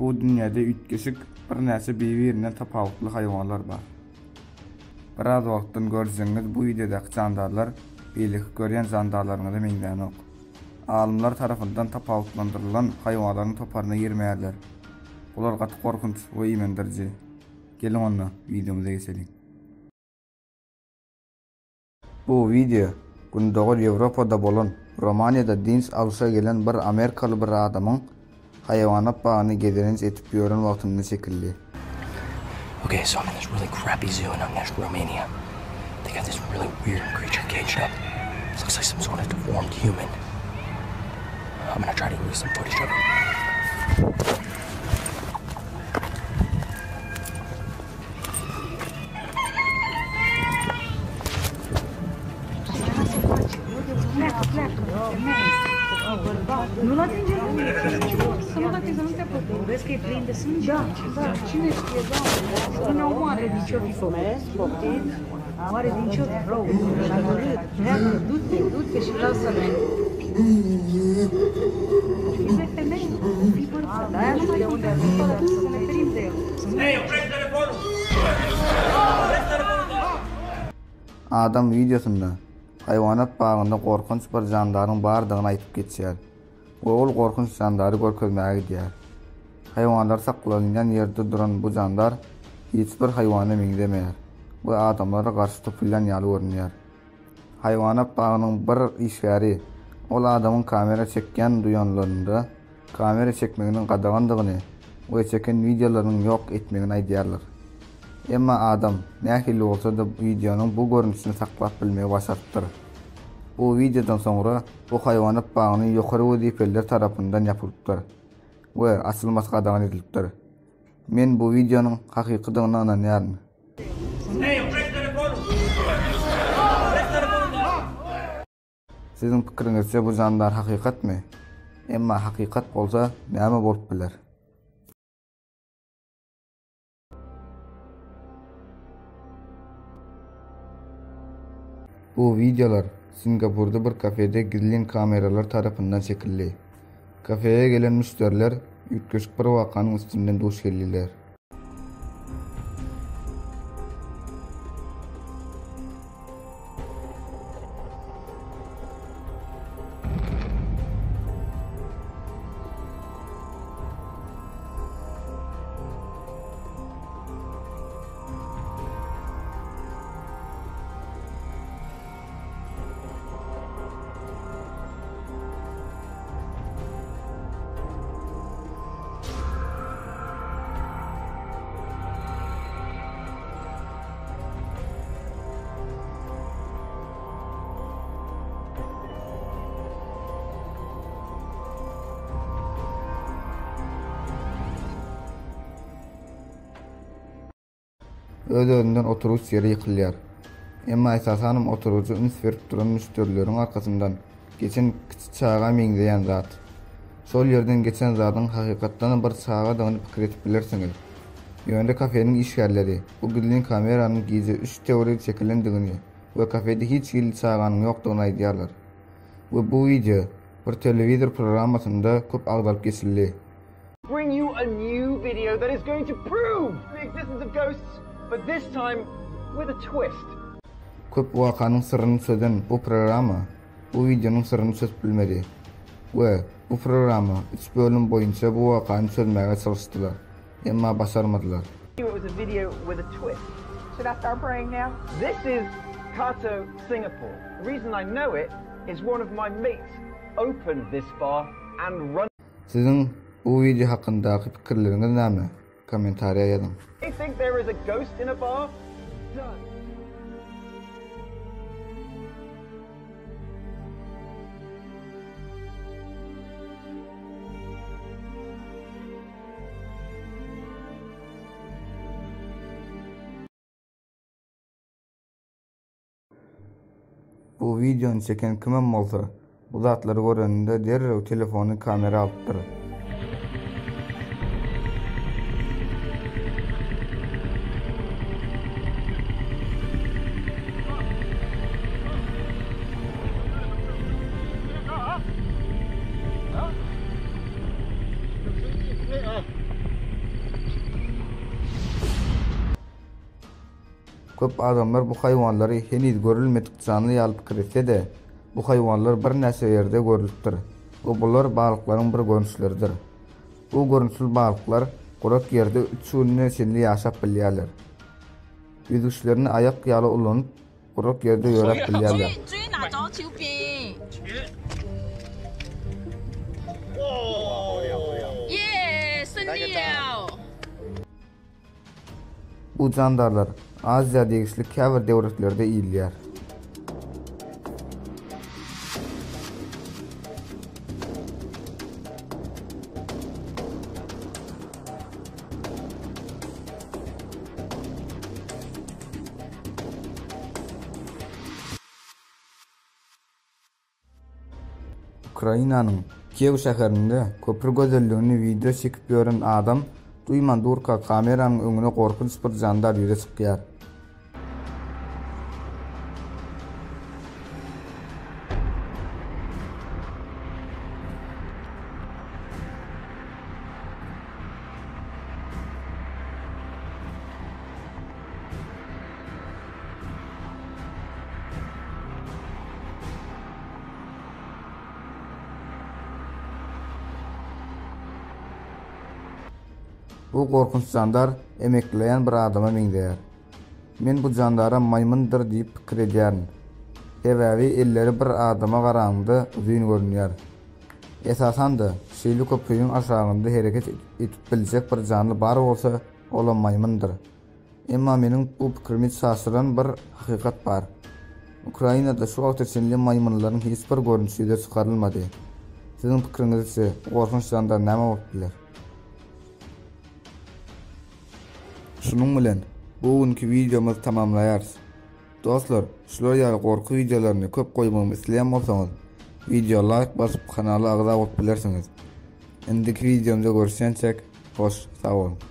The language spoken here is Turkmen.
Bu dünýäde üýtgeşik birnäçe bir-birinden tapawutly haýwanlar bar. Biraz wagtdan görjegiňiz bu wideodaky jandarlar beýleki görýän jandarlaryňyza meňzänok. Alymlar tarapyndan tapawutlandyrylan haýwanlaryň toparyna girmeýärler. Bular gaty gorkunç we iýmendiriji. Geliň onda wideomyza geçeliň. Bu wideo Gündogar Ýewropada bolan Romaniýada dynç alşa gelen bir amerikaly bir adamyň haýwanat bagyna gezelenç edip ýören wagtynda çekildi. Okay, so I'm in this really crappy zoo in Unnesht, Romania. They got this really weird creature caged up. This looks like some sort of deformed human. I'm gonna try to get some footage of it. Adam wideosynda haýwanat bagynda gorkunç bir jandaryň bardygyny aýdyp geçýär we ol gorkunç jandary görkezmäge gidýär. Haýwanlar saklanylýan ýerde duran bu jandar hiç bir haýwana meňzemeýär we adamlara garşy topulýan ýaly görünýär. Haýwanat bagynyň bir işgäri ol adamyň kamera çekýän duýanlarynda kamera çekmeginiň gadagandygyny we çeken wideolarynyň ýok etmegini aýdýarlar. Emma adam, nähili bolsa-da wideonyň bu görnüşini saklap bilmegi başarypdyr. Bu wideodan soňra bu haýwanat bagyny ýokary wezipeliler tarapyndan ýapylypdyr we açylmasy gadagan edilipdir. Men bu wideonyň hakykydygyna ynanýaryn. Siziň pikiriňizçe bu jandar hakykatmy? Emma hakykat bolsa näme bolup biler? Bu wideolar Singapurda bir kafede gizlin kameralar tarapyndan çekildi. Kafeye gelen müşderiler üýtgeşik bir wakanyň üstünden duş geldiler. Öz-özünden oturgyç ýere ýykylýar. Emma esasanam oturgyja üns berip duran müşderileriň arkasyndan geçen kiçi çaga meňzeýän zat. Şol ýerden geçen zadyň hakykatdanam bir çagadygyny pikir edip bilersiňiz. Ýöne kafeniň işgärleri bu gizlin kameranyň gije üç töweregi çekilendigini we kafede hiç hili çaganyň ýokdugyny aýdýarlar. We bu wideo bir telewizor programmasynda köp agzalyp geçildi. Bring you a new video that is going to prove the existence of ghosts, but this time with a twist. Köp wakanyň syryny çözen bu programma bu wideonyň syryny çözüp bilmedi. We bu programma üç bölüm boýunça bu wakany çözmäge çalyşdylar, emma başarmadylar. It was a video with a twist. Should I start praying now? This is Kato, Singapore. The reason I know it is one of my mates opened this bar and run. Siziň bu wideo hakyndaky pikirleriňiz näme? Kommentariýa ýazyň. You think there is a ghost in a bar? Done. Bu wideony çeken kimem bolsa, bu zatlary göreninde derrew telefony kamera alypdyr. Köp adamlar bu haýwanlary heniz görülmedik janly ýaly pikir etse-de, bu haýwanlar birnäçe ýerde görlüpdir we bular balyklaryň bir görnüşleridir. Bu görnüşli balyklar gurak ýerde üç güne çenli ýaşap bilýärler. Ýüzgüçlerini aýak ýaly ulanyp, gurak ýerde ýöräp bilýärler. Bu jandarlar Aziýa degişli käbir döwletlerde iýilýär. Ukrainanyň Kiýew şäherinde köpri gözelligini wideo çekip ýören adam duýman durka kameranyň öňüne gorkunç bir jandar ýüze çykýar. Bu gorkunç jandar emekleýän bir adama meňzeýär. Men bu jandara maýmyndyr diýip pikir edýärin. Sebäbi elleri bir adama garanyňda uzyn görünýär. Esasan-da, şeýle köprüniň aşagynda hereket edip biljek bir janly bar bolsa, olam maýmyndyr. Emma meniň bu pikrimi çaşyran bir hakykat bar. Ukrainada şu wagta çenli maýmynlaryň hiç bir görnüşi ýüze çykarylmady. Siziň pikiriňizçe, bu gorkunç jandar näme bolup biler? Şunuň bilen, bu günki wideomyzy tamamlaýarys. Dostlar, şular ýaly gorky wideolaryny köp goýmagymy isleýän bolsaňyz, wideo laýk basyp kanala agza bolup bilersiňiz. Indiki wideomda görüşýänçäk, hoş sag boluň!